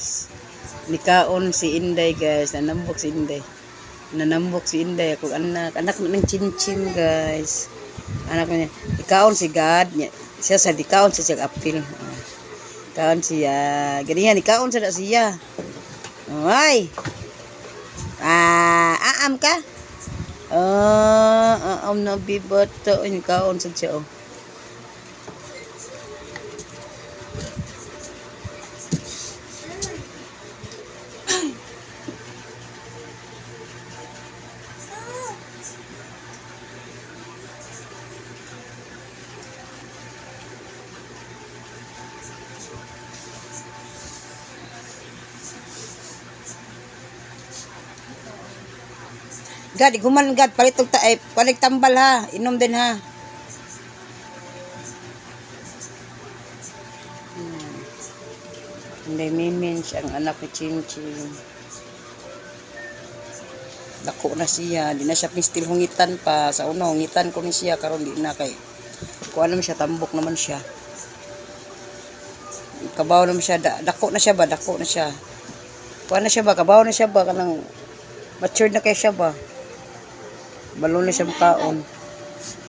Guys. Nikaon si Inday, guys. Nanambok si Inday. Nanambok si Inday. Akong anak. Anak na ng chinchin, guys. Anak niya. Ikaon si God. Siya sa dikaon sa siyang apil. Ah. Kaon siya. Ganiyan, ikaon sa na siya. Ay! Ah, aam ka? Ah, aam na bibata. Ay, kaon sa siya, oh. God, iguman God, palit og ta ay palit tambal ha. Inom din ha. Hindi mimins ang anak ni Chinchin. Dako na siya, di na siya pistil hungitan pa. Sa una hungitan ko ni siya, karon di na kay kuan naman siya, tambok naman siya. Kabaw naman siya, dako na siya ba, dako na siya. Kuan na siya ba, kabaw na siya ba, kanang matured na kay siya ba. Balo na siya makaon.